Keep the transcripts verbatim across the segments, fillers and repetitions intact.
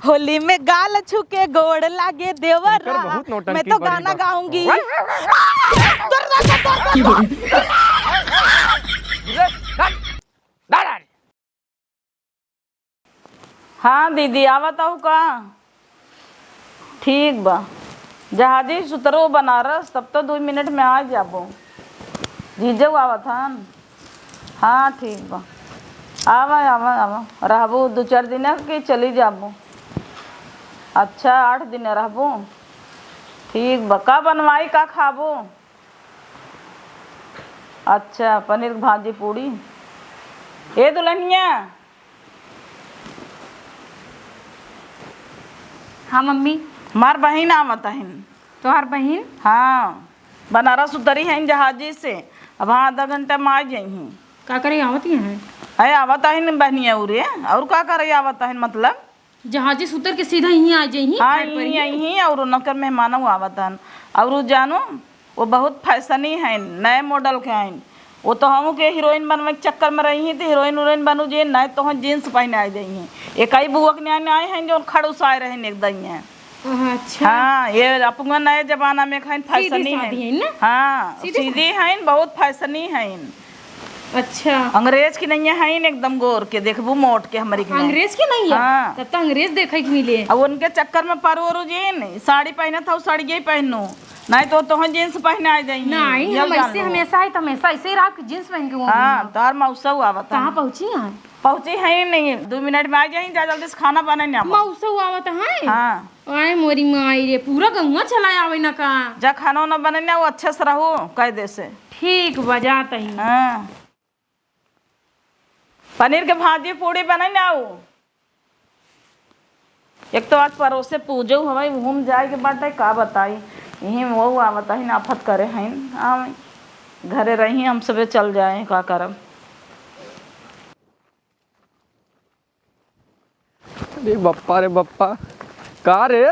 होली में गाल छू के गोड़ लागे देवरा। इनकर बहुत नौटंकी मैं तो बढ़ी गाना बा। गाऊंगी। हाँ दीदी, आवत हऊ का? ठीक बा, जहाजी सुतरो बनारस, तब तो दुइ मिनट में आ जाबो। जीजऊ आवत हन? हाँ, ठीक बा, आवा, आवा, आवा, रहबो दु चार दिन कि चली जाबो? अच्छा, आठ दिन रहबो? ठीक बा, का बनवाई, का खाबो? अच्छा, पनीर के भाजी पूड़ी। ए दुल्हनिया। हाँ मम्मी। हमार बहिन आवत हन। तोहार बहिन? हाँ, बनारस उतरी हन जहाजी से, अब हाँ आधा घंटा में आ जइहीं। का करे आवत ही हैं? अरे आवत हन बहनिया उरे, और का करे आवत हन मतलब? जहाजे से उतर के सीधा यहीं आ जइहीं, हाँ, यहीं, यहीं, और उनकर मेहमानऊ आवत हन। और उ जानो, वो बहुत फैशनी हइन, नए मॉडल के हइन। वो तो हमहू के हीरोइन बनवे के चक्कर में रही, तो हीरोइन उरोइन बनू जे, नहीं तो हम जींस पहने आ जइहीं। एक आई बुआ के न्याय आए हैं, जो खड़ूस आए रहे एक दइया। अच्छा। हाँ, ये अपना नए जमाना में हइन, फैशनी हइन। हाँ, सीधी हइन, बहुत फैशनी हइन। अच्छा। अंग्रेज की नहीं है, हइन एकदम गोर के, देखबू मोट के हमरी के नहीं। अंग्रेज के नहीं है? हाँ। तब तो अंग्रेज देखे के मिले। अब उनके चक्कर में परो रो जिन, साड़ी पहनत हऊ, साड़िये पहनू, नहीं तो तोहन जींस पहने आ जाइए। नहीं, हम ऐसे हमेशा है तो हमेशा ऐसे ही रहा कि जींस पहन के घूमी। हाँ, तोहर मौसऊ आवत है। कहाँ पहुँची हैं? पहुँची है ही नहीं, दो मिनट में आ जाइए, जा जल्दी से खाना बने ना। मौसऊ आवत है? हाँ। आए मोरी माई रे, पूरा गौवा चला आवे ना का? जा खाना वाना बने ना, वो अच्छे से रहो, कायदे से। ठीक बा, जात ही। हाँ। पनीर के भाजी पूड़ी बने ना। एक तो आज पड़ोसे पूजो हवे, उहूँ में जाए के बाटे, का बताई, यहीं वो आवत ही, आफत करे हैं, आवे, घरे रही, हम सबे चल जाए, का करब। अरे बप्पा रे बप्पा, का रे?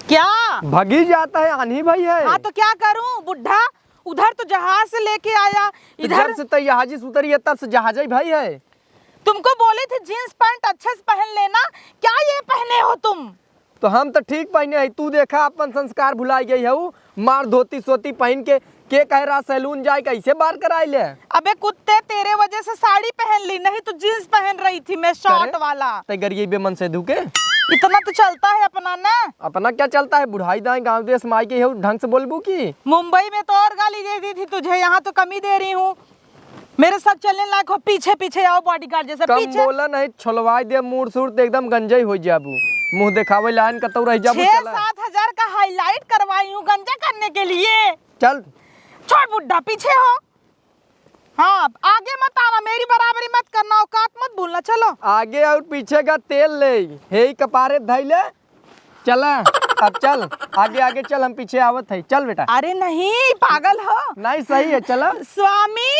क्या? भगी जाता है, आन्ही भई है। हाँ, तो क्या करूं बुड्ढा? उधर तो जहाज से लेके आया, तो इधर जब से तैयार हाजी से उतरी है, तब से जहाज ही भई है। तुमको बोली थी जींस पैंट अच्छे से पहन लेना, क्या ये पहने हो तुम? तो हम तो ठीक पहने है, तू देखा अपन संस्कार भुलाई गई है, मार धोती सोती पहन के, के कह रहा सैलून जाए, कैसे बार कराई ले? अबे कुत्ते, तेरे वजह से साड़ी पहन ली, नहीं तो जींस पहन रही थी मैं, शॉर्ट वाला। ते गरिए बे मन से धुके। इतना तो चलता है अपना ना। अपना क्या चलता है, बुढ़ाई दाई गाँव देश में आई गई हो, ढंग से बोलबू की? मुंबई में तो और गाली दे दी थी तुझे, यहाँ तो कम ही दे रही हूँ। मेरे साथ चलने लायक हो, पीछे पीछे आओ बॉडीगार्ड जैसे कम पीछे। बोला नहीं, छोलवाई दे मूड़ सूड़, ते एकदम गंजई हो जाबू। मुंह देखावे लाइन कतौ रह जाबू, छह चला। सात हजार का हाईलाइट करवाई हूँ गंजा करने के लिए। चल। छोड़ बुड्ढा, पीछे हो। हाँ, आगे मत आना, मेरी बराबरी मत करना, औकात मत भूलना, चलो। आगे और पीछे का तेल ले, हे ही कपारे धई ले, चला, अब चल, आगे आगे चल, हम पीछे आवत है, चल बेटा। अरे नहीं, पागल हो? नहीं, सही है, चला। स्वामी।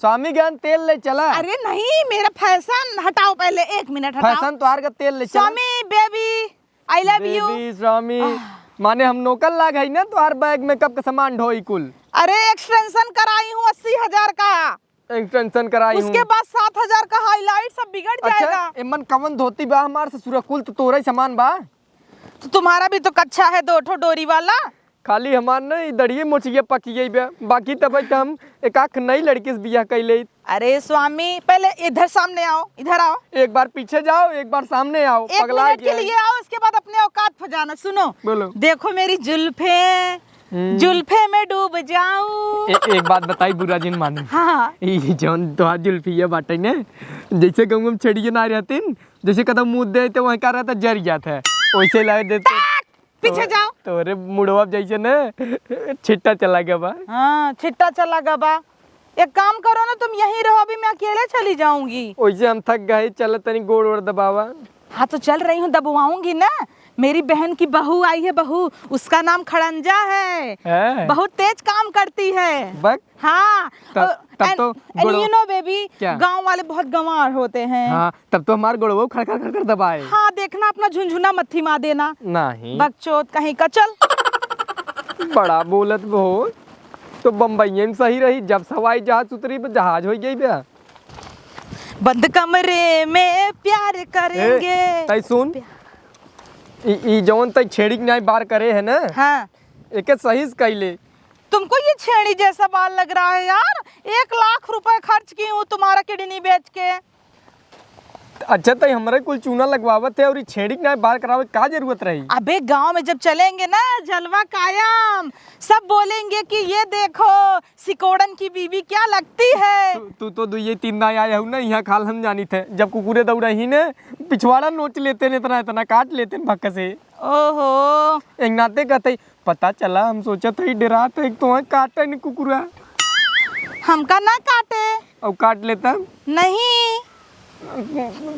स्वामी ज्ञान तेल ले चला। अरे नहीं, मेरा फैशन हटाओ पहले, एक मिनट हटाओ। फैशन तोहार का तेल ले चला। स्वामी, baby, I love you। Baby, स्वामी, आह। माने हम नौकर लाग है ना, तोहार बैग में कब का सामान ढोई कुल। अरे, एक्सटेंशन कराई हूँ अस्सी हजार का। एक्सटेंशन कराई हूँ। उसके बाद सात हजार का हाईलाइट सब बिगड़ अच्छा, जाएगा। एमन कवन धोती बा हमार ससुरा, कुल तो तोरा ही सामान बा। तो तुम्हारा भी तो कच्छा है दो ठो डोरी वाला। खाली हमार नहीं, दड़िए मोचिए पक गई बा, बाकी तब तो हम एक आख नई लड़की से बियाह कर ले। अरे स्वामी, पहले इधर सामने आओ, इधर आओ। एक बार पीछे जाओ, एक बार सामने आओ, एक पगला मिनट के गया है। लिए आओ, उसके बाद अपने औकात पर जाना। सुनो, बोलो। देखो मेरी जुल्फे, हम्म। जुल्फे में डूब जाऊं। ए-, एक बात बताई, बुरा जिन माने। हाँ, हाँ। ई जौन तोहार जुल्फिया बाटे ने, जैसे गंगम छेड़िए ना रहतीन, जैसे कदम मुँह दे तो वहीं का रहता, जर जात है, वैसे लागे देते। पीछे तो-, जाओ। तोरे मुड़वा जैसे ने छिट्टा चला गया बा। हाँ, छिट्टा चला गया बा। एक काम करो ना, तुम यहीं रहो, अभी मैं अकेले चली जाऊंगी। वैसे हम थक गए, चल तनी गोड़ ओड़ दबावा। हाँ, तो चल रही हूँ, दबवाऊंगी ना। मेरी बहन की बहू आई है, बहू, उसका नाम खड़ंजा है। है? बहुत तेज काम करती है। बक? हाँ, तब, अ, तब and, तो and गोड़वा you know baby, क्या? गाँव वाले बहुत गंवार होते हैं। हाँ, तब तो हमार गोड़वा खड़ खड़ खड़ खड़ दबाए। हाँ, देखना अपना झुनझुना मत थिमा देना। नहीं। बकचोद कहीं का, चल। बड़ा बोलत बहो, तो बम्बई में सही रही, जब से हवाई जहाज उतरी, जहाज हो गई बे। बंद कमरे में प्यार करेंगे। ए, तै सुन। प्या- ई, ई जौन तई छेड़ी के नाई बार करे है ना, हाँ। एके सही से कइले। तुमको ये छेड़ी जैसा बाल लग रहा है यार, एक लाख रुपए खर्च की हूँ तुम्हारा किडनी बेच के। अच्छा, तई हमरे कुल चूना लगवावत है और ई छेड़ी के नाई बाल करावे का जरूरत रही? अबे गांव में जब चलेंगे ना, जलवा कायम, सब बोलेंगे कि ये देखो सिकोड़न की बीवी क्या लगती है। तू, तू तो दुइये तीन दाई आए हऊ ना, यहाँ खाल हम जानित है। जब कुकुरे दौड़ही ने, पिछवाड़ा नोच लेते ने, इतना, इतना काट लेते ने भक्क से। ओहो। एक नाते कहते, पता चला, हम सोचत हई डेरात है, तो काटे ने कुकुरा। हमका ना काटे। और काट लेता? नहीं।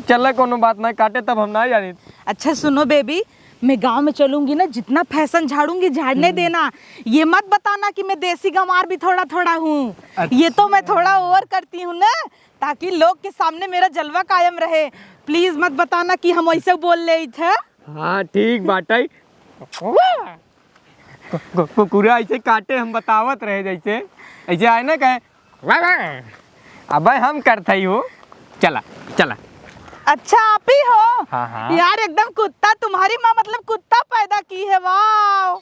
चला, कोनो बात ना, काटे तब हम ना जानित। अच्छा सुनो बेबी, मैं गांव में चलूंगी ना, जितना फैशन झाड़ूंगी, झाड़ने हम्म। देना। ये मत बताना कि मैं देसी गंवार भी थोड़ा थोड़ा हूँ। अच्छा। ये तो मैं थोड़ा ओवर करती हूँ ना, ताकि लोग के सामने मेरा जलवा कायम रहे। प्लीज मत बताना कि हम वैसे बोल ले थे। हाँ, ठीक बाटे। कु-, कु-, कुकुरा ऐसे काटे, हम बतावत रहे जैसे, ऐसे आए ना कहे, "वाह, वाह।" अबे हम करत हई हो। चला, चला। अच्छा, आप ही हो? हाँ, हाँ। यार, एकदम कुत्ता, तुम्हारी माँ मतलब कुत्ता पैदा की है, वाओ।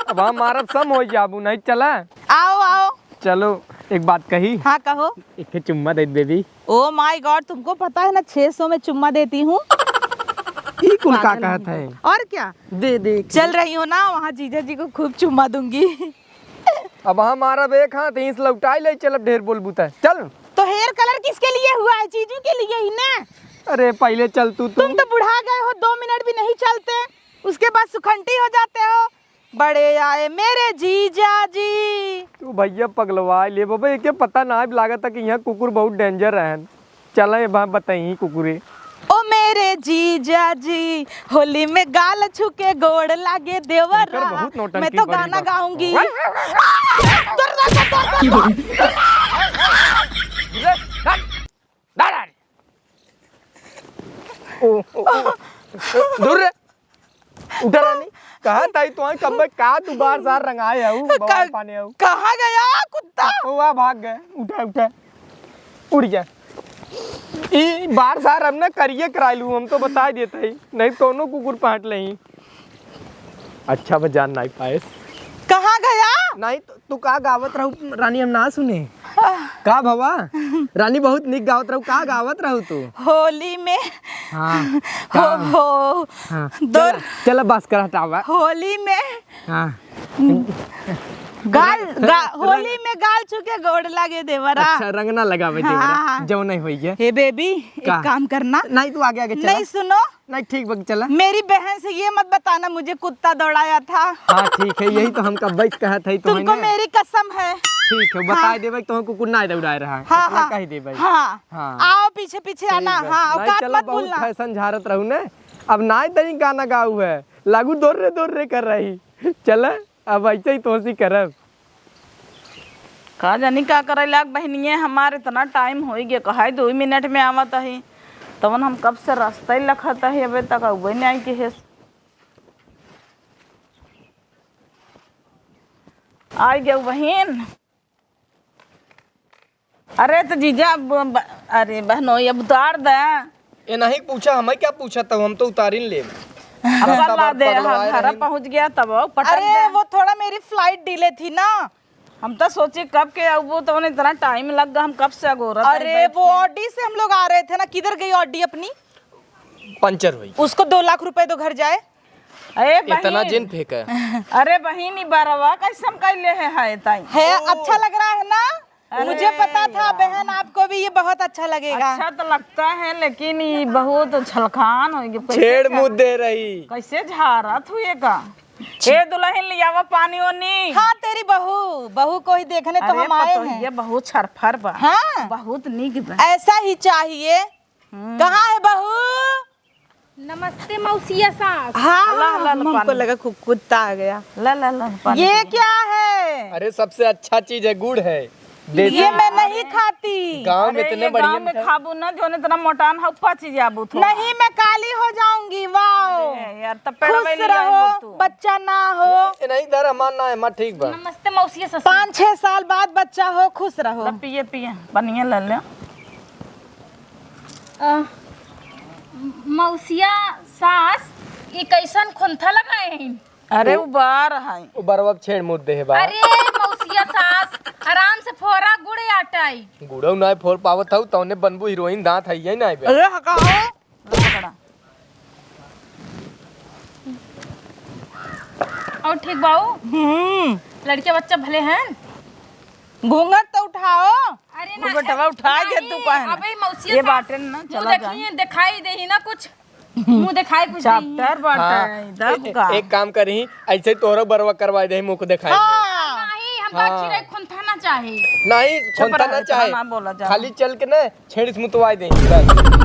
अब हम मारब सम हो जाबू, नहीं चला? आओ, आओ। चलो, एक बात कही। हाँ, कहो। एक ठे चुम्मा दे दे, बेबी। Oh my God, तुमको पता है ना, छह सौ में चुम्मा देती हूँ। ई कुल का पागल कहत है। है? और क्या? दे दे एक चल ठे। रही हो ना, वहाँ जीजा जी को खूब चुम्मा दूंगी। अब हम मारब एक हाथ, ईंस लौटाई ले, चलब ढेर बोलबू त। चल। तो हेयर कलर किसके लिए हुआ है? जीजू के लिए ही ना। अरे पहले चल तू, तू। तुम तो बुढ़ा गए हो, दो मिनट भी नहीं चलते, उसके बाद सुखंटी हो जाते हो। बड़े आए मेरे जीजा जी। तू भैया पगलवा ले बाबा, एके पता ना लागत कि यहाँ कुकुर बहुत डेंजर रहन। चला ये बात बताई कुकुरे। ओ मेरे जीजा जी, होली में गाल छू के गोड़ लागे देवरा। इनकर बहुत नौटंकी मैं तो बड़ी गाना बा। गाऊंगी। ओ, ओ, ओ, दूर रे। उठा रानी, कहा ताई तो कब का तू बार सार रंगाए हऊ, बवाल का-, पाने हऊ। कहाँ गया कुत्ता? ओ, वाह, भाग गए। उठा, उठा, उड़ जा। ई बार सार हम ना करिए कराइलू, हम तो बता देते ही, नहीं दोनों कुकुर पाट लेही। अच्छा, बस जान नाई पाएस। कहाँ गया? नाई तो तू का गावत रहू रानी, हम ना सुने। आह। का भवा? रानी बहुत निक गावत रहू, का गावत रहू तू? होली में। हाँ, हो, का? हो। हाँ, दो चला, चला बस कर हटावा। होली में। हाँ। गाल, गा-, रंग- होली में गाल छू के गोड़ लागे देवरा। अच्छा, रंग ना लगावे हाँ, देवरा, हाँ। जौन नहीं होई है। हे बेबी, एक का? काम करना। नहीं, तू आगे, आगे चला। नहीं, सुनो। नहीं, ठीक बा, चला। मेरी बहन से ये मत बताना मुझे कुत्ता दौड़ाया था। हाँ, ठीक है, यही तो हम कब से कहत है तो तुमको है ना। मेरी कसम है। ठीक है, बता हाँ। देबे तो कुकुर ना दौड़ाए रहा है, हाँ, इतना हाँ। कह देबे। हाँ। हाँ। आओ पीछे पीछे ठीक आना, बा। हाँ, नहीं, औकात चला, मत बहुत भूलना। फैशन झारत रहू ने, अब ना तनी गाना गाऊ है, लागू दौड़ रे दौड़ रे कर रही। चला, अब ऐसे ही तोसी करब। का जानी का करे लाग बहिनिये हमार, इतना टाइम होइ गया, कहाई दो मिनट में आवत ही, तवन हम कब से रास्ता ही लखत ही, अबे तक अउबे नहीं आई के हेस। आई गयो बहिन। अरे तो जीजा, ब-, ब-, अरे बहनोई, अब उतार दे। ए नहीं पूछा, हमें क्या पूछा था, हम तो उतारिन लेब। अब रास्ता कल्ला बार दे, पगलवाए हाँ, घर रहिन। पहुँच गया तब वो पटक अरे दे। वो थोड़ा मेरी फ्लाइट डिले थी ना। हम तो सोचे कब के अब वो तो इतना टाइम लग गया, हम कब से अगोरत है अरे बैठ वो के। ऑडी से हम लोग आ रहे थे ना, किधर गई ऑडी अपनी? पंचर हुई। उसको दो लाख रुपए दो घर जाए। ए इतना बहिन। जिन फेंका। अरे बहिन, ई बरवा कैसन कैले है, है ताई? है, ओ। अच्छा लग रहा है ना? अरे मुझे पता था यार। बहन, आपको भी ये बहुत अच्छा लगेगा। अच्छा तो लगता है, लेकिन ये बहुत छलखान हो गई। कैसे छेड़ झा-, मुँह दे रही। कैसे झारत हुए का? ए दुल्हन, लियावा पानी ओनी। हाँ, तेरी बहू, बहू को ही देखने तो अरे हम आए पतोहिया हैं। बहुत छरफर बा। हाँ। बहुत नीक बा। ऐसा ही चाहिए। हम्म। कहाँ है बहू? नमस्ते मौसिया सास। हाँ, ला, ला, ला, हमको पानी। लगा कु-, कुत्ता आ गया। ला, ला, ला, पानी ये पी। क्या है? अरे, सबसे अच्छा चीज है, गुड़ है, देसी। ये मैं नहीं खाती। गाँव में अरे, इतने ये बढ़िया गाँव में मिठाई। खाबू ना, जो इतना मोटान है, पच जाबू थोड़ा। नहीं, मैं काली हो जाऊंगी। वाओ। अरे यार, तब पेड़वे खुश ले आइबू रहो, तू। बच्चा ना हो। ये नहीं, इधर हमार ना है, हमार ठीक बा। नमस्ते मौसिया ससुर। पाँच छह साल बाद बच्चा हो, खुश रहो। ला, पिए, पिए, पनिया ले ले। अ, मौसिया सास, ई कैसन खुंथा लगाए हैं? अरे, उ बार है। उ बरवा छेड़ मुद दे है बा। अरे, मौसिया सास, आराम से फोरा गुड़ आटाई। गुड़ौ ना फोर पावत हऊ, तौने बनबू हीरोइन, दांत है ये ना बे। अरे, हका हो। और ठीक बाऊ? हम्म। लड़के बच्चा भले हैं? घूंघट तो उठाओ। अरे ना, घूंघटवा उठा के नहीं, तू कहे ना। अबे मौसिया ये सास, बाटे ना, मुंह चला देखिए, जाए। दिखाई दे ही ना कुछ। मुंह दिखाई कुछ नहीं। चैप्टर बाटे, हाँ। दब ए-, का। एक काम करी, ऐसे ही तोहरा बरवा करवा दे, मुंह को दिखाई दे। हाँ। नहीं, हमका हाँ। चिरई खुंथा ना चाहे। नहीं, चुप खुंथा रह, ना इतना चाहे। ना बोला जा। खाली चल के ना छेड़ी से मुतवाई दे, बस।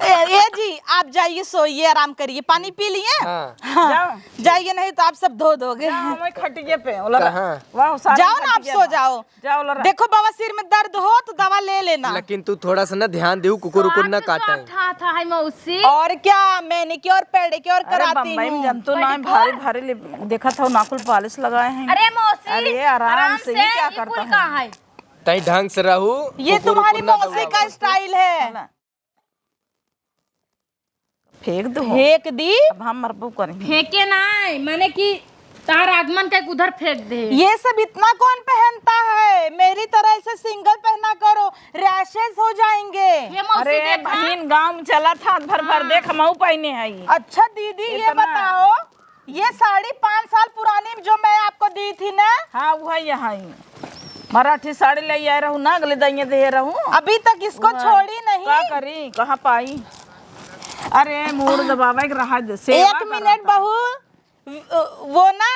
ए, ए जी, आप जाइए, सोइए, आराम करिए, पानी पी लिए? हाँ। हाँ। जाओ। जाइए, नहीं तो आप सब धो दोगे। जाओ, वही खटिए पे, ओला कहाँ? वाह, सारा जाओ ना, आप खटिए सो पे। जाओ। जाओ, ओला रख। देखो, बवासीर में दर्द हो तो दवा ले लेना। लेकिन तू थोड़ा सा ना ध्यान देऊ, कुकुर उकुर ना काटे। था, था, है मौसी। और क्या, मैनिक्योर, पेडिक्योर अरे, कराती बम्बई में हूँ। जनतू ना है, भारी, पेडिक्योर? भारी लिप-, देखत हो, नाखुल पालिश लगाए हैं। अरे मौसी, अरे, आराम आराम से, से, ये क्या ये करता कुल है? का है? तई ढंग से रहू, ये कुकुर तुम्हारी उकुर ना मौसी दौड़ावे। का स्टाइल है। है ना? फेंक दो। फेंक दी। अब हम मरबो करेंगे। फेंके नाय, माने कि तार आगमन का एक उधर फेंक दे। ये सब इतना कौन पहनता है? मेरी तरह ऐसे सिंगल पहना करो, रैशेज हो जाएंगे। ये मौसी अरे देखा। बहिन, गाँव में चला था, भर भर हाँ। देख, हमहू पहने हई। अच्छा दीदी, ये इतना बताओ, ये साड़ी पाँच साल पुरानी जो मैं आपको दी थी ना? हाँ, वही यहाँ ही। मराठी साड़ी ले आए रहू ना, अगले दइये दे रहू। अभी तक इसको वही। छोड़ी नहीं। का करी, कहाँ पाई? अरे, मूड़ दबावे के रहा दे, सेवा एक मिनट करत। बहू, वो ना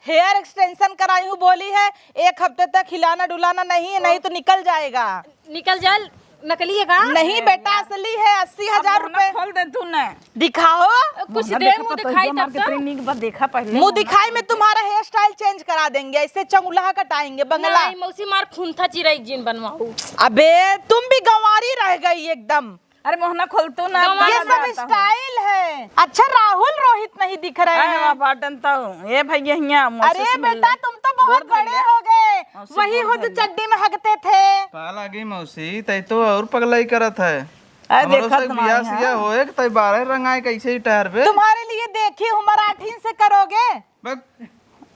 हेयर एक्सटेंशन कराई हूँ बोली है, एक हफ्ते तक हिलाना डुलाना नहीं है, नहीं तो निकल जाएगा। निकल जाए, नकली है का? नहीं बेटा, असली है, अस्सी हजार अब मुंह रुपए। खोल दे तू ने। दिखाओ। कुछ मुंह देर देखा मुंह तो दिखाई ये मार तब के तो। तेरी नीक बात देखा पहले मुंह मुंह दिखाई में तुम्हारा हेयर स्टाइल चेंज करा देंगे, ऐसे चंगुलहा कटाएंगे, बंगला। नहीं, मौसी मार खुंथा चिरई जिन बनवाऊ। अबे, तुम भी गंवारी रह गई एकदम। अरे मोहना खोल तू ना, गंवारी ये ना सब जाता हूँ। स्टाइल है। अच्छा, राहुल रोहित नहीं दिख रहे अरे हैं। वाह, बाटन तो, ए भैया हियाँ, मौसी अरे से मिल बेटा, ले। तुम तो बहुत गोड़ धर बड़े ले। हो गए। मौसी वही गोड़ हो जो धर ले। चड्डी में हगते थे। पाला गई मौसी, तई तो और पगलाई करत है। अरे हमरो देखत से ना बियाह है। सियाह होए के तई बारह रंगाए कैसे ही टहरबे? तुम्हारे लिए देखी हूँ, मराठीन से करोगे? बक।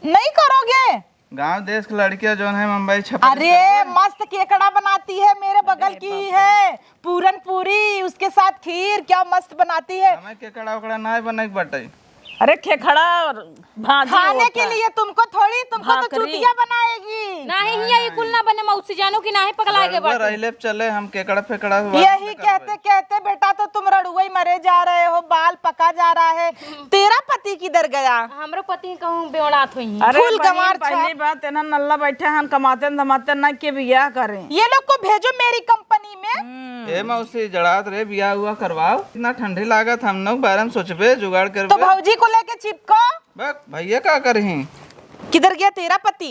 नहीं करोगे? गांव देश के लड़कियां जौन है मुंबई छपरी अरे, करते हैं। मस्त केकड़ा बनाती है, मेरे बगल अरे की बाप रे। है, पूरन पूरी, उसके साथ खीर, क्या मस्त बनाती है। हमें केकड़ा उकड़ा ना बने के बटे। अरे, खेखड़ा और भाजी खाने होता। के लिए तुमको थोड़ी, तुमको तो भाकरी। चूतिया बनाएगी। नाही, हिया ई कुल ना बने मौसी, जानो कि नाही, पगला के रड़ुआ बाटे। रहिले चले, हम केकड़ा फेकड़ा हुआ यही करते कहते करते। कहते बेटा तो तुम रड़ुआ ही मरे जा रहे हो, बाल पका जा रहा है। तेरा पति किधर गया? हमरो पति कहूँ बेवड़ात होई। अरे फूल बहिन, गंवार छाप। पहली बात, एना नल्ला बैठे हन, कमाते न धमाते न के बियाह करें। ये लोग को भेजो मेरी कंपनी में। हम्म। ए मौसी, जड़ात रे, बियाह हुआ करवाओ। इतना ठंडी लागत, हम लोग बारे में सोचबे, जुगाड़ करबे। तो भौजी को लेके चिपको। बक, भैया का करही? किधर गया तेरा पति?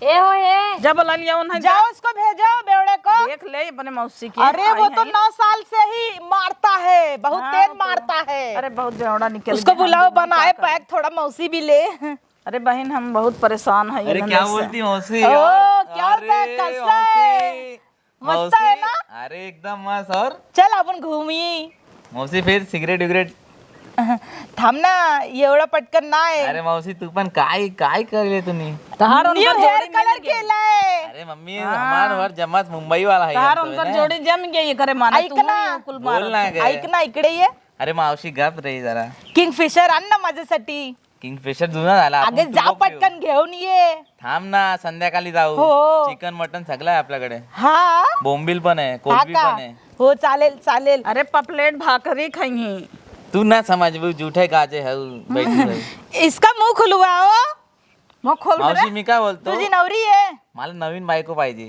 ए हो ए। जब बोला लिया उन्हें जाओ, उसको भेजो बेवड़े को। देख ले अपने मौसी के। अरे, वो तो नौ साल से ही मारता है, बहुत हाँ, तेज वो तो मारता है। अरे, बहुत बेवड़ा निकल उसको गया, बुलाओ, हम लोग बनाए क्या करें? पैक, थोड़ा मौसी भी ले। अरे बहन, हम बहुत परेशान है अरे, इन्होंने क्या से। बोलती मौसी ओ, यार? क्या होता है, अरे, कैसा है? मौसी, मस्त है मौसी, ना? अरे, एकदम मस्त। और चल, अपन घूमी। मौसी, फिर सिगरेट विगरेट? थाम ना, एवढा पटकन नाही। अरे मौसी, तू पण काय, काय करले तुम्ही? तहार न्यू उनकर हेयर जोड़ी कलर मिल गई। केलाय। अरे मम्मी, हाँ। हमार हर जमात मुंबई वाला है, तहार हम सब उनकर है ना। जोड़ी जम गई, ये करे माने तू ऐकना। ही कुल मारो। बोल ना गए। ऐकना, इकडे ये। अरे मावशी, गप रही जरा। किंगफिशर आण ना माझ्यासाठी। किंगफिशर जुना झाला, आपण अगे तू जा लोक घेऊ। पटकन घेऊन ये। थांब ना, संध्याकाळी जाऊ। हो। चिकन मटन सगळं आहे आपल्याकडे। हा? बोंबील पण आहे, हा कोलबी का? पण आहे। हो, चालेल, चालेल। अरे, पपलेट भाकरी खाई। तू ना समझ, वो झूठे गाजे है, वो बैठी है। इसका मुंह खुलवाओ। मुंह खोल दे रे। मावशी, मी काय बोलतो? तुझी नवरी आहे। मला नवीन बायको पाहिजे।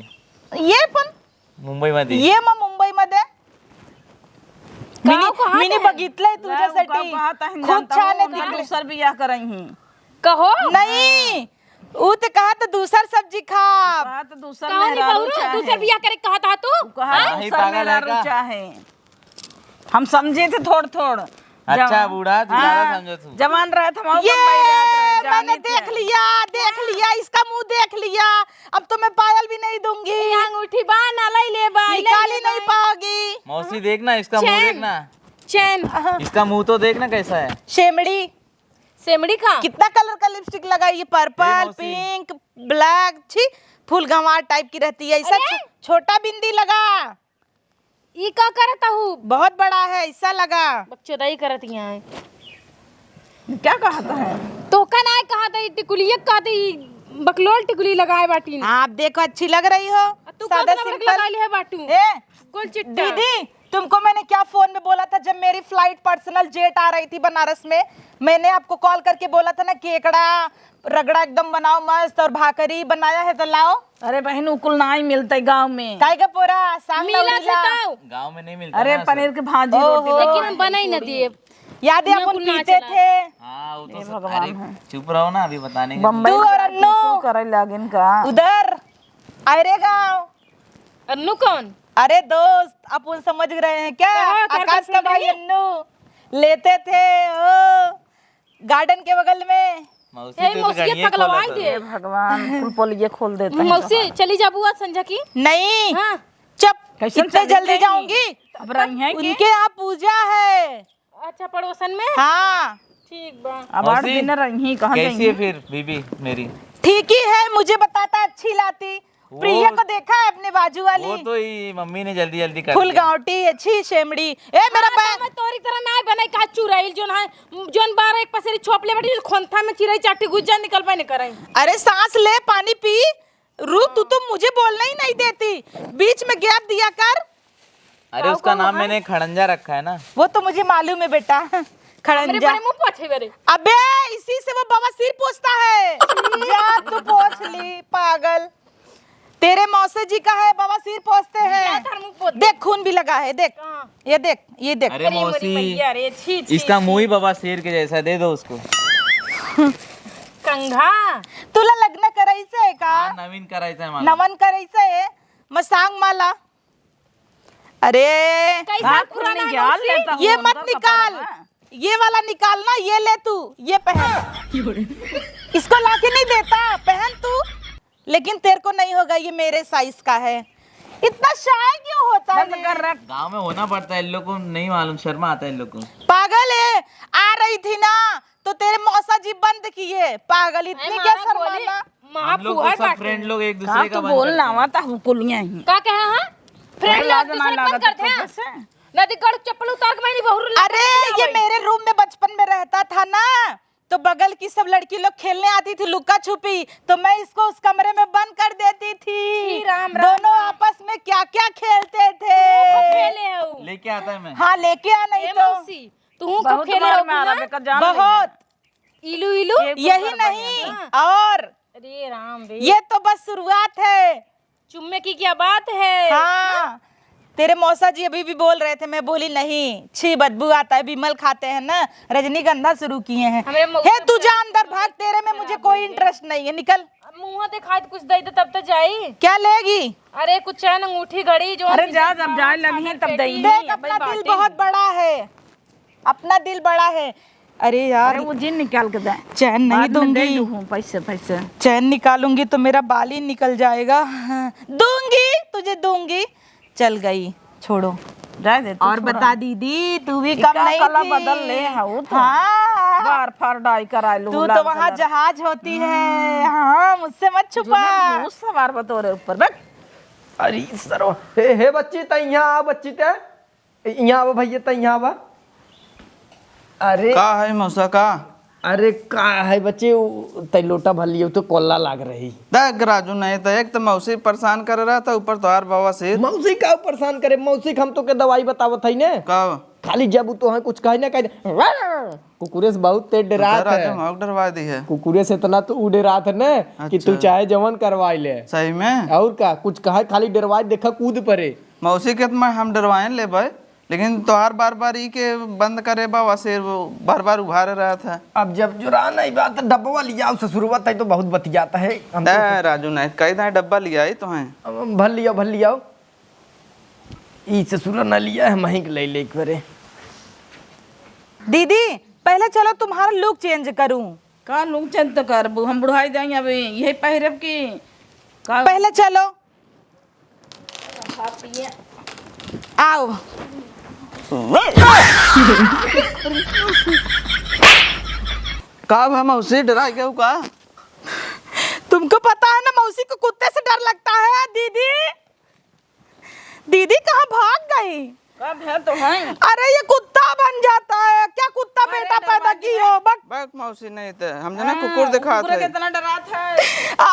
ये पण मुंबईमध्ये। ये मग मुंबईमध्ये? गाव मिनी, कहाँ मिनी के है? बघितलंय तुझ्यासाठी. गाव, गाव कहाँ है? खूप छान आहे तिकडे. दूसर बियाह करई ही. कहो? नहीं, उ त कहा त दूसर सब्जी खाब. कहा त दूसर कहो नहीं मेहरारू बहुरू, चाहे. दूसर बियाह करे कहा था तू? उ कहा हाँ? दूसर नहीं, पागल है मेहरारू का? चाहे. हम समझे थे थोड़ थोड़. अच्छा, जवान, बूढ़ा, तू ज्यादा हाँ, समझो तू. जवान रहे थे, हम ये, बम्बई रहे थे, मैंने जानी थे. देख लिया, देख लिया, इसका मुंह देख लिया. अब तो मैं पायल भी नहीं दूंगी. ये अंगूठी बा, ना लाई ले बा, निकाल ही नहीं पाओगी. मौसी, देख ना, इसका मुंह देख ना. चैन। हाँ। इसका मुंह तो देख ना कैसा है। शेमड़ी। शेमड़ी का? कितना कलर का लिपस्टिक लगाई है, पर्पल, ए मौसी। पिंक, ब्लैक, छी, फूल गंवार टाइप की रहती है, ऐसा अरे! छो-, छोटा बिंदी लगा। ई का करत हूँ? बहुत बड़ा है, ऐसा लगा। बकचोदाई करत यहाँ है। क्या कहता है? तोहका नाय कहत है, ई टिकुलिया कहत है, ई बकलोल टिकुली लगाए बाटीन। आप देखो, अच्छी लग रही हो। आ तू सादा कौन नंबर के सिंपल। लगा ले है बाटू? ए, गोल चिट्टा। दीदी, तुमको मैंने क्या फोन में बोला था, जब मेरी फ्लाइट पर्सनल जेट आ रही थी बनारस में, मैंने आपको कॉल करके बोला था ना, केकड़ा रगड़ा एकदम बनाओ मस्त, और भाकरी बनाया है तो लाओ। अरे बहन, उ कुल नाई मिलतै गाँव में। काहे का पोरा, साग मिलत लौड़ी है ला। तो। गाँव में नहीं मिलता अरे ना, पनीर सब। के भाजी, ओहो। रोटी, लेकिन हम बनाई ना दिए। याद है ना, अपन कुल ना पीते चला। थे। हाँ, वो तो ए सब, भगवान अरे, है। चुप रहो ना, अभी बताने के बम्बई तू और अन्नू। कुल करे लागिन का? उधर, अरे गाँव। अन्नू कौन? अरे दोस्त, अपन समझ रहे हैं क्या? कहाँ? घर का आकाश का सुन भाई रही? अन्नू। लेते थे ओ, गार्डन के बगल में। मौसी, ए, तू तो मौसी, ये गणिये पगलवाई खोलत दे। है। हे भगवान, कुल पोलिये खोल देते हैं मौसी, तो। चली जाबू आज संझा की? नहीं। हाँ। चुप, कैसन इतने चली जल्दी गई? जाऊंगी? अब रही हैं कि? उनके यहाँ पूजा है। अच्छा, पड़ोसन में? हाँ। ठीक बा। अब आठ मौसी, दिन रही, कहाँ कैसी है जाएंगी? फिर बीबी मेरी? ठीक ही है, मुझे बताता अच्छी लाती। वो प्रिया को देखा है अपने बाजू वाली? वो तो ही मम्मी ने जल्दी जल्दी कर फुल दिया। गांवटी, अच्छी शेमड़ी। ए, मेरा हाँ, पैर तो मैं तोरी तरह ना बनाई, का चुराइल जोन है, जोन बारह एक पसेरी छोप ले बड़ी, खोंथा में चिरई चाटी घुस जा, निकल पाए नहीं कराई। अरे सांस ले, पानी पी, रुक, तू तो मुझे बोलना ही नहीं देती, बीच में गैप दिया कर। अरे, उसका नाम मैंने खड़ंजा रखा है ना। वो तो मुझे मालूम है बेटा, हमरे खड़ंजा। बड़े मुंह पोछे बरे। अबे, इसी से वो बवासीर पोछता है। जा, तू पोछ ली, पागल। तेरे मौसा जी का है, बवासीर पोछते हैं। जा, तार मुंह पोछ। देख, खून भी लगा है, देख। कहाँ? ये देख, ये देख। अरे अरे, मोरी मौसी, मैया रे, छी, छी, इसका छी। मुंह ही बवासीर के जैसा, दे दो उसको। कंघा। तुला लग्न करायचं आहे का? हाँ, नवीन करायचं आहे मला। नवन करायचं आहे? मग सांग मला। अरे, कैसा हाथ पुराना निकाल नौसी? लेता हूँ, ये मत अंदर का निकाल। पड़ा है। ये वाला निकाल ना, ये ले तू, ये पहन। इसको लाके नहीं देता, पहन तू। लेकिन तेरे को नहीं होगा, ये मेरे साइज का है। इतना शाय क्यों होता बंद है? कर रख। गाँव में होना पड़ता है, इन लोग को नहीं मालूम, शर्मा आता है इन लोग को। पागल है, आ रही थी ना, तो तेरे मौसा जी बंद किए। पागल, इतनी क्या शर्माना? हम लोग तो सब फ्रेंड लोग एक दूसरे का बंद करते हैं। का कहे हैं? फ्रेंड लोग दूसरे बंद करते हैं। नदी गड़ चप्पल उतार के मैं नहीं बहुर अरे, ये मेरे रूम में बचपन में रहता था ना, तो बगल की सब लड़की लोग खेलने आती थी लुका छुपी, तो मैं इसको उस कमरे में बंद कर देती थी। दोनों आपस में क्या क्या खेलते थे। लेके आता है मैं। हाँ, लेके आ नहीं तो। तू खूब खेले हो ना? बहुत। इलू इलू। यही नहीं, हाँ। और अरे राम रे। ये तो बस शुरुआत है। चुम्मे की क्या बात है? हाँ, तेरे मौसा जी अभी भी बोल रहे थे, मैं बोली नहीं, छी बदबू आता है, विमल खाते हैं ना, रजनीगंधा शुरू किए हैं। हे तू जा अंदर भाग, तेरे में मुझे कोई इंटरेस्ट नहीं है, निकल। मुंह दिखाई तो कुछ दे दे तब तो जाई। क्या लेगी? अरे कुछ चैन अंगूठी घड़ी जो अरे जा, जब जाए लगी तब देंगे। देख अपना दिल बहुत बड़ा है। अपना दिल बड़ा है। अरे यार, अरे वो जिन निकाल के दे। चैन नहीं दूंगी। पैसे, पैसे। चैन निकालूंगी तो मेरा बाल ही निकल जाएगा। हाँ, दूंगी, तुझे दूंगी। चल गई, छोड़ो। जाए दे, तू और छोड़ा। बता दीदी, तू भी कम नहीं थी। बदल ले, हाँ, वो तो हाँ। बार फार डाई करा लो, तू तो वहाँ जहाज होती है। हाँ, मुझसे मत छुपा। सवार बतोरे ऊपर बैठ। अरे सरो, हे, हे बच्ची, त यहाँ आ बच्ची ते। ए, इहाँ आवा भइया, त इहाँ आवा। अरे का है मौसा का? अरे का है बच्चे, उ, तै लोटा भर लियो तो कोल्ला लाग रही। देख राजू, नहीं तो एक तो मौसी परेशान कर रहा था, ऊपर तोहार बवासीर। मौसी का परेशान करे? मौसी के हम तो के दवाई बतावत है ने। का? खाली जब उ तोहे कुछ कहे ना, कहे, कुकुरे से बहुत तेज डरात है। राजू, हम डरवा दी है। कुकुरे से इतना तो उ डरात है ना कि तू अच्छा। चाहे जवन करवाई ले। सही में? और का, कुछ कहे, खाली डरवाई, देखा कूद परे। मौसी के तो मैं हम डरवाए लेबै, लेकिन तोहार बार बार ई के बंद करे बा, वैसे वो बार बार उभारे रहत है। अब जब जुरा नहीं बा, तो डब्बा लियाओ ससुरवा, तै तो बहुत बतियात है। हम तो ए, राजू नहीं, कही था डब्बा लियाई तो हैं। अब भर लियाओ, भर लियाओ। ई ससुरा ना लिया है, मही के ले ले एक बारे। दीदी, पहले चलो तुम्हारा लुक चेंज करूं। का लुक चेंज तो करबू, हम बुढ़ाई जाएंगे, अब यही पहिरब की का? पहले चलो। आओ। का भा मौसी, डरा गयो का? तुमको पता है ना, मौसी को कुत्ते से डर लगता है। दीदी, दीदी कहाँ भाग गई? का भा तो है? अरे, ये कुत्ता बन जाता है क्या? कुत्ता अरे, बेटा पैदा की हो, बक। बक मौसी, नहीं तो हम जना हाँ, कुकुर दिखात कुकुर है। कितना डरात है। आ,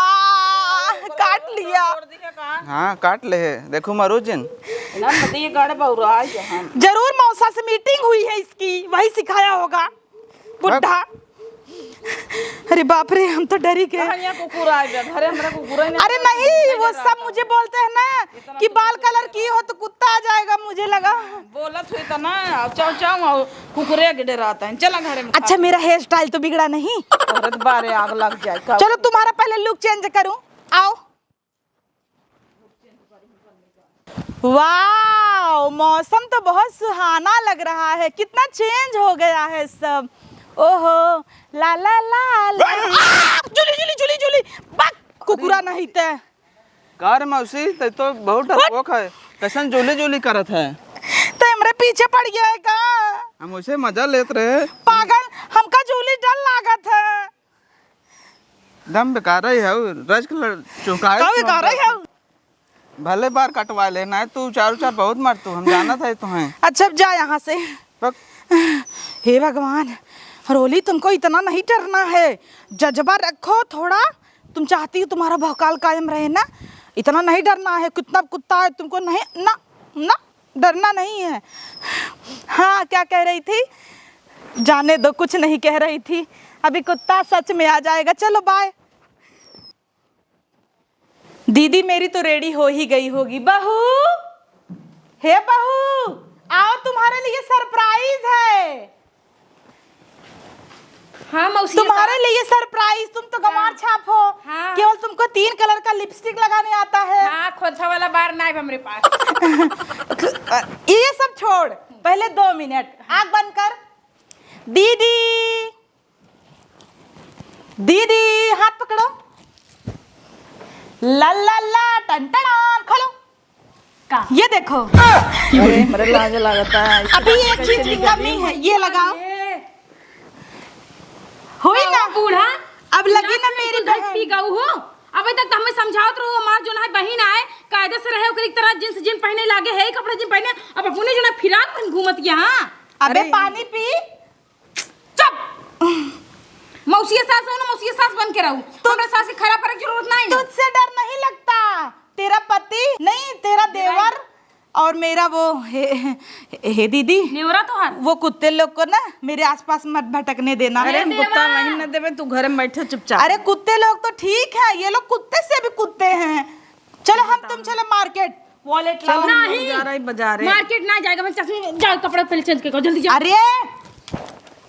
काट लिया। तोड़ दिया का? हाँ, काट ले है। देखो मारो जिन। ना, पति ये गाड़ बौरा है हम। जरूर मौसा से मीटिंग हुई है इसकी, वही सिखाया होगा। बुढ़ा। अरे बाप रे, हम तो डरी गए। कहाँ यहाँ कुकुर आ गया? घरे हमरा कुकुर ही नहीं अरे आता, नहीं, कुत्ता वो डराता सब है। मुझे बोलते हैं ना इतना कि तो बाल कुत्ता कलर की हो तो कुत्ता आ जाएगा, मुझे लगा। बोलत हुई तो ना, अब चाव चाव और कुकुरे के डराता है। चला घरे में खा। अच्छा, मेरा हेयर स्टाइल तो बिगड़ा नहीं। औरत बारे आग लग जाए का? चलो, तुम्हारा पहले लुक चेंज करूं, आओ। वाओ, मौसम तो बहुत सुहाना लग रहा है, कितना चेंज हो गया है सब। ओहो, ला ला ला ला। आ, जूली, जूली, जूली, जूली, बक, कुकुरा नहीं ते। का रे मौसी, ते तो बहुत डरपोक है, कैसन जूली जूली करत है? ते हमरे पीछे पड़ गया है का? हम उसे मजा लेत रहे। पागल, हमका जूली डर लागत है। दम बेकार ही हऊ, रज के लड़-, चौंकाए का तू बेकार हमका। ही हऊ? भले बार कटवा ले, नाहीं तू चारों चार बहुत मार तू, हम जानत है तुम्हें। अच्छा, अब जा यहाँ से। पक- हे भगवान, रोली, तुमको इतना नहीं डरना है, जज्बा रखो थोड़ा। तुम चाहती हो तुम्हारा भौकाल कायम रहे ना, इतना नहीं डरना है। कितना कुत्ता है तुमको, नहीं ना, ना। डरना नहीं है। हाँ, क्या कह रही थी? जाने दो, कुछ नहीं कह रही थी। अभी कुत्ता सच में आ जाएगा। चलो, बाय। दीदी मेरी तो रेडी हो ही गई होगी। बहू, हे बहू, आओ, तुम्हारे लिए सरप्राइज है। हाँ, मौसी, तुम्हारे लिए सरप्राइज, तुम तो गंवार छाप हो। हाँ। केवल तुमको तीन कलर का लिपस्टिक लगाने आता है। हाँ, खोथा वाला बार ना है हमरे पास। ये सब छोड़, पहले दो मिनट आँख बंद कर। दीदी, दीदी, हाथ पकड़ो। ला ला ला, टन टन, खोलो। का? ये देखो। अरे, हमरे लाज लागता है। अभी एक चीज की कमी है, ये लगाओ। हुई ना? बूढ़ा, अब लगी ना मेरी बहन। पी गऊ हो। अबे तक तो हमें समझावत रहो, हमार जो ना है बहिन आए, कायदे से रहे, ओकरी तरह जींस जिन पहने लागे है, कपड़ा जिन पहने, अब अपने जो ना फिराक पहन घूमत यहाँ। अबे अरे। पानी पी। चुप। मौसी सास हो ना, मौसी सास बन के रहू। तो हमरे सास की खराब करे की जरूरत नहीं है। तुझसे डर नहीं लगता, तेरा पति नहीं, तेरा देवर और मेरा वो, हे, हे दीदी, नेवरा तोहार। वो कुत्ते लोग को ना मेरे आसपास मत भटकने देना। अरे, हम कुत्ता वहीं न देवे, तू घर में बैठे चुपचाप। अरे, कुत्ते लोग तो ठीक है, ये लोग कुत्ते से भी कुत्ते हैं। चलो, हम तुम चले मार्केट, वॉलेट लाओ। नहीं, बाजारे, बाजारे। मार्केट ना जाएगा, मैं चश्मे, जाओ, कपड़ा पहले चेंज करके आओ, जल्दी जाओ। अरे,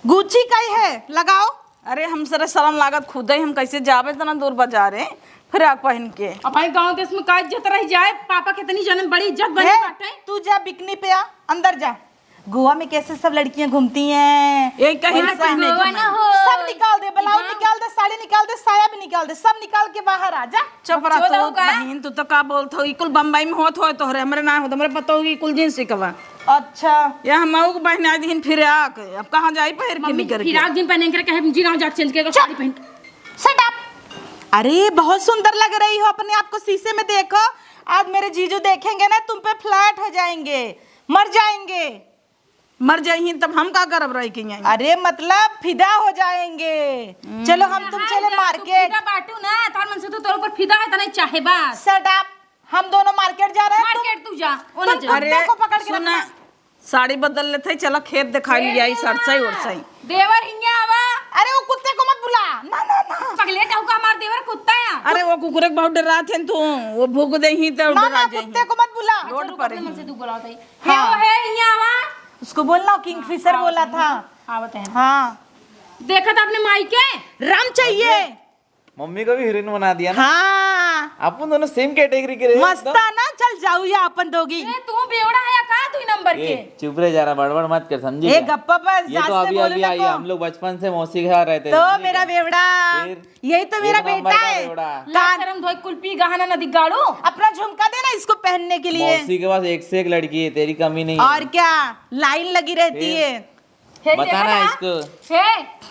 गुच्ची का ही है, लगाओ। अरे, हम सरे शर्म लागत खुदे, हम कैसे जाबे इतना दूर बाजारे, फिराक पहन के? अब भाई, गाँव देश में का इज्जत रह जाए, पापा के इतनी जन्म बड़ी इज्जत बनी हे, बाटे। तू जा बिकनी पे आ, अंदर जा। गोवा में कैसे सब लड़कियां घूमती हैं, यही कहीं वैसा। गोवा ना हो। सब निकाल दे, ब्लाउज निकाल दे, साड़ी निकाल दे, साया भी निकाल दे, सब निकाल के बाहर आ जा। चुप रह तू, बहिन, तू तो का बोलत हो? ई कुल बम्बई में होत होय तोहरे, हमरे ना होत, हमरे पता होगी कुल जींस सिकवा। अच्छा। या हम मऊ के बहिन आई दिन फिराक, अब कहाँ जाई पहिर के मम्मी, निकर के? फिराक जींस पहने के कहे, जी ना जा चेंज के, साड़ी पहन के। Shut up। अरे, बहुत सुंदर लग रही हो, अपने आप को शीशे में देखो। आज मेरे जीजू देखेंगे ना, तुम पे flat हो जाएंगे, मर जाएंगे। मर जाइहीं तब हम का करब रह के यहीं? अरे मतलब फिदा हो जाएंगे। हम्म। चलो हम तुम चले मार्केट। फिदा बाटू ना, तार मन से तो तोर ऊपर फिदा है, तने चाहे बस। Shut up। हम दोनों मार्केट जा रहे हैं, तुम, मार्केट तू जा, ओ ना तुम जा। अरे, कुत्ते को पकड़ के सुना, रखना। साड़ी बदल लेते, चला खेत दिखा लिया, ई सरसई उरसई। देवर हिंगे आवा। अरे वो कुत्ते को मत बुला, ना, ना, ना। पगले जाऊ का हमार देवर कुत्ता है। अरे वो कुकुरे के बहुत डरात है तू, वो भूक देही तो ना, डरा ना, जाही। कुत्ते को मत बुला। रोड पर ही। मन से तू बुलावत है। हाँ। हे, हे, हिंगे आवा। उसको बोलना, किंगफिशर बोला था। आवत है। हाँ। देखा था अपने माई के? राम चाहिए। अरे, मम्मी को भी हीरोइन बना दिया ना। हाँ। अपन दोनों same category के रहे एकदम। मस्ताना, चल जाऊ या अपन दोगी। ए, तू बेवड़ा है या का दुई नंबर ये के? चुप रहे जरा, बड़बड़ मत कर, समझी ए, क्या? गप्पा बस, ये जात तो से अभी बोलो अभी ना आई को। है, हम लोग बचपन से मौसी के यहाँ रहते तो हैं, समझी मेरा क्या? बेवड़ा, फिर यही तो मेरा एक नंबर बेटा का है। बेवड़ा। लाज शरम धोए कुल पी गहना नदी गाड़ू। अपना झुमका दे ना इसको पहनने के लिए। मौसी के पास एक से एक लड़की है, तेरी कमी नहीं है। और क्या, लाइन लगी रहती फिर? है। हे, बता देखा ना ना? इसको। हे,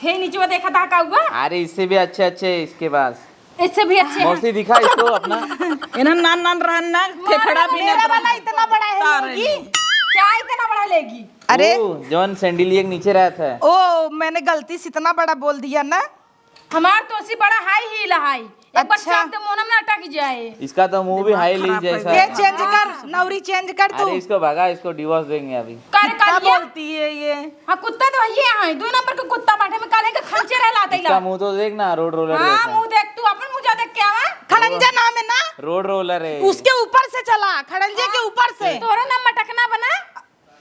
हे, नीचे वो देखा था का हुआ? अरे, इससे भी अच्छे अच्छे है इसके पास। इससे भी अच्छे हैं। मौसी, दिखा इसको अपना। इन्हन नान नान रहन ना, मारे खेखड़ा भी मेरा ना वाला इतना बड़ा है, तारे लेगी। नहीं। क्या इतना बड़ा लेगी? अरे। ओ, जौन सैंडिलिया के नीचे रहत है। ओ, मैंने गलती से इतना बड़ा बोल दिया ना। हमार तो ऐसी बड़ा हाई हील हाई। एक बार अच्छा। चाप दे, मोनम ना अटक जाए। इसका तो मुंह भी दिमाग हाई लील खराब है जैसा ये है। चेंज कर, नौरी चेंज कर तू। अरे इसको भगा, इसको डिवोर्स देंगे अभी। कर, कितना कर ये। बोलती है ये? हाँ, कुत्ता तो ये है, दो नंबर के कुत्ता बाटे में काले के खंचे रह लाते इसका ला। मुंह तो देख ना, रोड रोलर हाँ, जैसा। मुंह देख तू, अपन मुंह जा देख क्या है? खड़ंजा नाम है ना? रोड रोलर है। उसके ऊपर से चला, खड़ंजे के ऊपर से। तोरो नाम मटकना बना।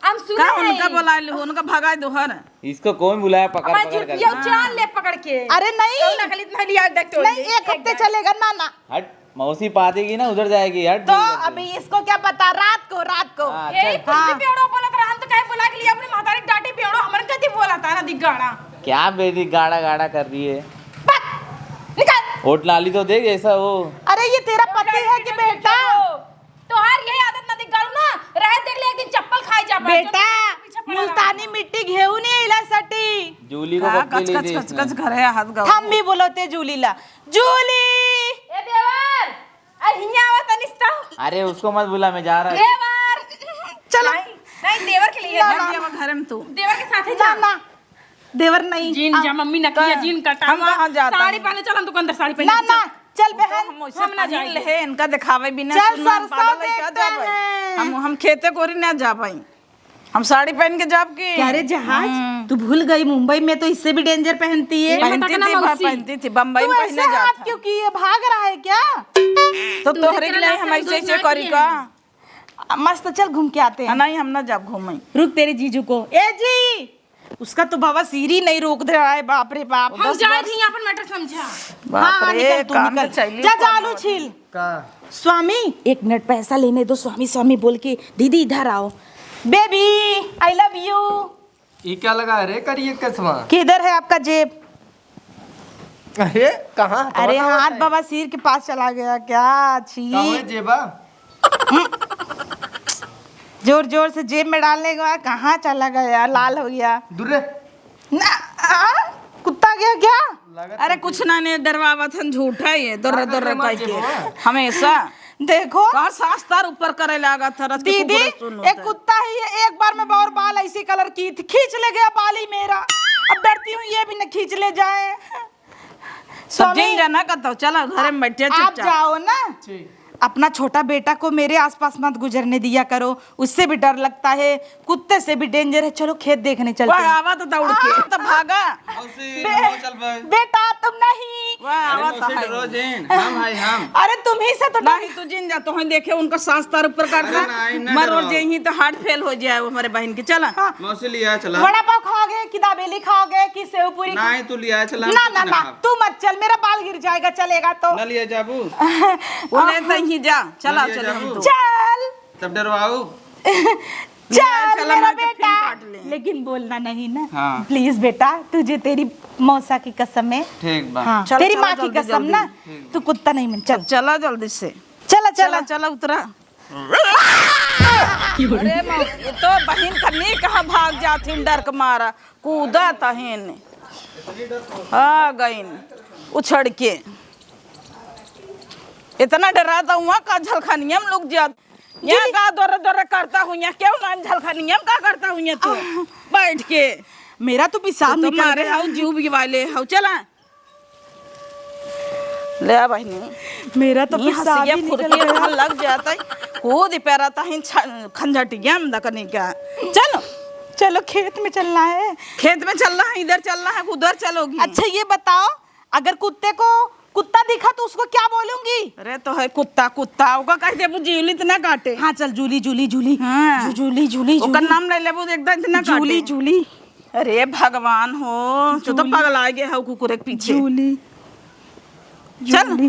हम सुने का हैं। उनका बुला ले, उनका भगा दो हर। इसको कौन बुलाया? पकड़, अब पकड़ कर। ये उछाल ले पकड़ के। अरे नहीं। कौन अकल इतना लिया देख तो नहीं, ये, एक हफ्ते चलेगा ना, ना। हट, मौसी पा देगी ना, उधर जाएगी, हट तो दूर से। अभी इसको क्या पता, रात को, रात को। हाँ, ए, चल। कुछ भी हाँ। बेवड़ो बोलत रहा, हम तो काहे बुला के लिए अपने महतारी डांटी बेवड़ो, हमन कति बोला था ना दिगाड़ा। क्या बेटी गाड़ा गाड़ा कर रही है? पक, निकल। होठ लाली तो देख ऐसा हो। अरे ये तेरा पति है कि बेटा? तोहार यही आदत ना दिगाड़ू ना, रहे देख ले एक दिन चप्पल खाई जा बेटा, पीछे पड़ा मुल्तानी रहा। मिट्टी घेऊ नहीं इला सटी। जूली को हाँ, बत्ती कच, ले कच, दे कच, इसमें। कच घरे हाथ गाओ। हम भी बोलो ते जूली ला। जूली! ए देवर! अरे हियां आवा तनिस तो। अरे उसको मत बुला, मैं जा रहा हूँ। देवर! चलो। नहीं, नहीं, देवर के लिए ना, जा। ना। देवर घर में तू। देवर के साथ ही ना, जा। ना। देवर नहीं। जीन आ, जा, मम्मी नकिया हाँ। जीन कटा हम हुआ। कहाँ जाता साड़ी है? पहने चल, हम दुकानदार साड़ी पहने ना, चल। ना, चल बहन। हम वैसे हम ना पहन जाएंगे। ले, इनका दिखावे बिना ना, सुनना सरसों बादल है, क्या देखते जाबे? हैं। हम, हम खेते कोरी ना जाबे। हम साड़ी पहन के जाब की? क्या रे जहाज, हम्म। तू भूल गई मुंबई में तो इससे भी डेंजर पहनती है। ये पहनती मटकना थी, मौसी। पहनती थी, बम्बई तू में ऐसे पहने हाथ जाता। क्यों किए, भाग रहा है क्या? तो तू तोहरे के लिए हम ऐसे ऐसे करी का? मस्त, चल घूम के आते हैं। नहीं, हम ना जाब घूमे। रुक तेरे जीजू को। ए जी, उसका तो बवासीर ही नहीं रोक दे रहा है, बाप रे बाप। हम जाए थी, अपन मैटर समझा। बाप हाँ, रे, निकल तू, कान निकल। तो चैली जा, जा, आलू छील। का? स्वामी, एक मिनट पैसा लेने दो, स्वामी, स्वामी बोल के। दीदी, इधर आओ। Baby, I love you। ये क्या लगा है रे करिए कसमा? किधर है आपका जेब? अरे, कहाँ? अरे, हाथ बवासीर के पास चला गया क्या? छी। कहाँ है जेबा? जोर जोर से जेब में डालने के बाद कहाँ चला गया? लाल हो गया। दूर रे। ना, आ? कुत्ता गया क्या? अरे कुछ ना, नहीं डरवावत हन, झूठा ही है, दर्र दर्र कह के हमेशा। देखो। का सास तार ऊपर करे लागत है, रच के दीदी, कुकुर सुन एक होता है। कुत्ता ही है, एक बार में और बाल ऐसी कलर की थी, खींच ले गया बाल ही मेरा। अब डरती हूँ ये भी न खींच ले जाए। तो स्वामी, जिन जाना कतौ, चला घरे में बैठे आप चुपचाप। जाओ ना। ठीक। अपना छोटा बेटा को मेरे आसपास मत गुजरने दिया करो, उससे भी डर लगता है, कुत्ते से भी डेंजर है। चलो खेत देखने चलते हैं। आवा तो दौड़ के, आ, तो भागा। मौसी, बे-, हम चल भाई। बेटा तुम नहीं। वाह, अरे आवा तो मौसी, है। डरो जिन, हम है, हम। अरे तुम ही से तो डर नहीं, तू जिन जा, तो हम देखे उनका सास तार ऊपर काट अरे ना। नहीं, ना मर और डरो। जे ही तो heart fail हो जाए वो हमारे बहन के। चला। हाँ। मौसी लिया चला। वड़ा पाव खाओगे कि दाबेली खाओगे कि सेव पूरी खा-, नहीं, तू लिया चला, ना, कुछ ना, ना ना, खाब। तू मत चल, मेरा बाल गिर जाएगा, चलेगा तो। ना लिया जाबू। उन्हें तो ही जा, चला, ना लिया चले हम जाबू। तो। चल। तब डरवाऊ। चल, चला, मेरा मैं तो फिर बेटा। काट ले। लेकिन बोलना नहीं ना। हाँ। Please बेटा, तुझे तेरी मौसा की कसम है। ठीक बा। हाँ, चल, तेरी चल, माँ की जल्दी, कसम जल्दी। ना। ठीक बा। तू कुत्ता नहीं मन, चल। चला जल्दी से। चला, चला। चला, चला, उतरा। अरे मौ-, ये तो बहिन कन्नी कहाँ भाग जाथिन डर के मारा, कूदत हन। आ गइन उछड़ के। इतना डरात हुआ का झलखनिया में लोग जात। यहाँ का दर्र दर्र करता हूँ, यहाँ क्यों ना झलखनिया में का करता हूँ यहाँ तू? आह। बैठ के। मेरा तो पेशाब तू तो निकल मारे गया। हाउ जीव भी वाले हाउ, चला। ले आ बहिनी। मेरा तो ई पेशाब हंसिया ही निकल फुरकी गया। वहाँ लग जाता है। कूद पैरा ताहिन छ-, खंजटिया में दकनी का। चलो। चलो, खेत में चलना है। खेत में चलना है, इधर चलना है, उधर चलोगी? अच्छा, ये बताओ, अगर कुत्ते को कुत्ता दिखा तो उसको क्या बोलूंगी? अरे तो है कुत्ता, कुत्ता, ओका कह देबू जूली इतना काटे। हाँ, चल, जूली, जूली, जूली। हाँ। जू-, जूली, जूली, ओकर जूली। नाम ले लेबू, एकदम इतना काटे। जूली, जूली। अरे भगवान हो, तू तो जूली। पगला गए हो कुकुर के पीछे। जूली। चल। जूली।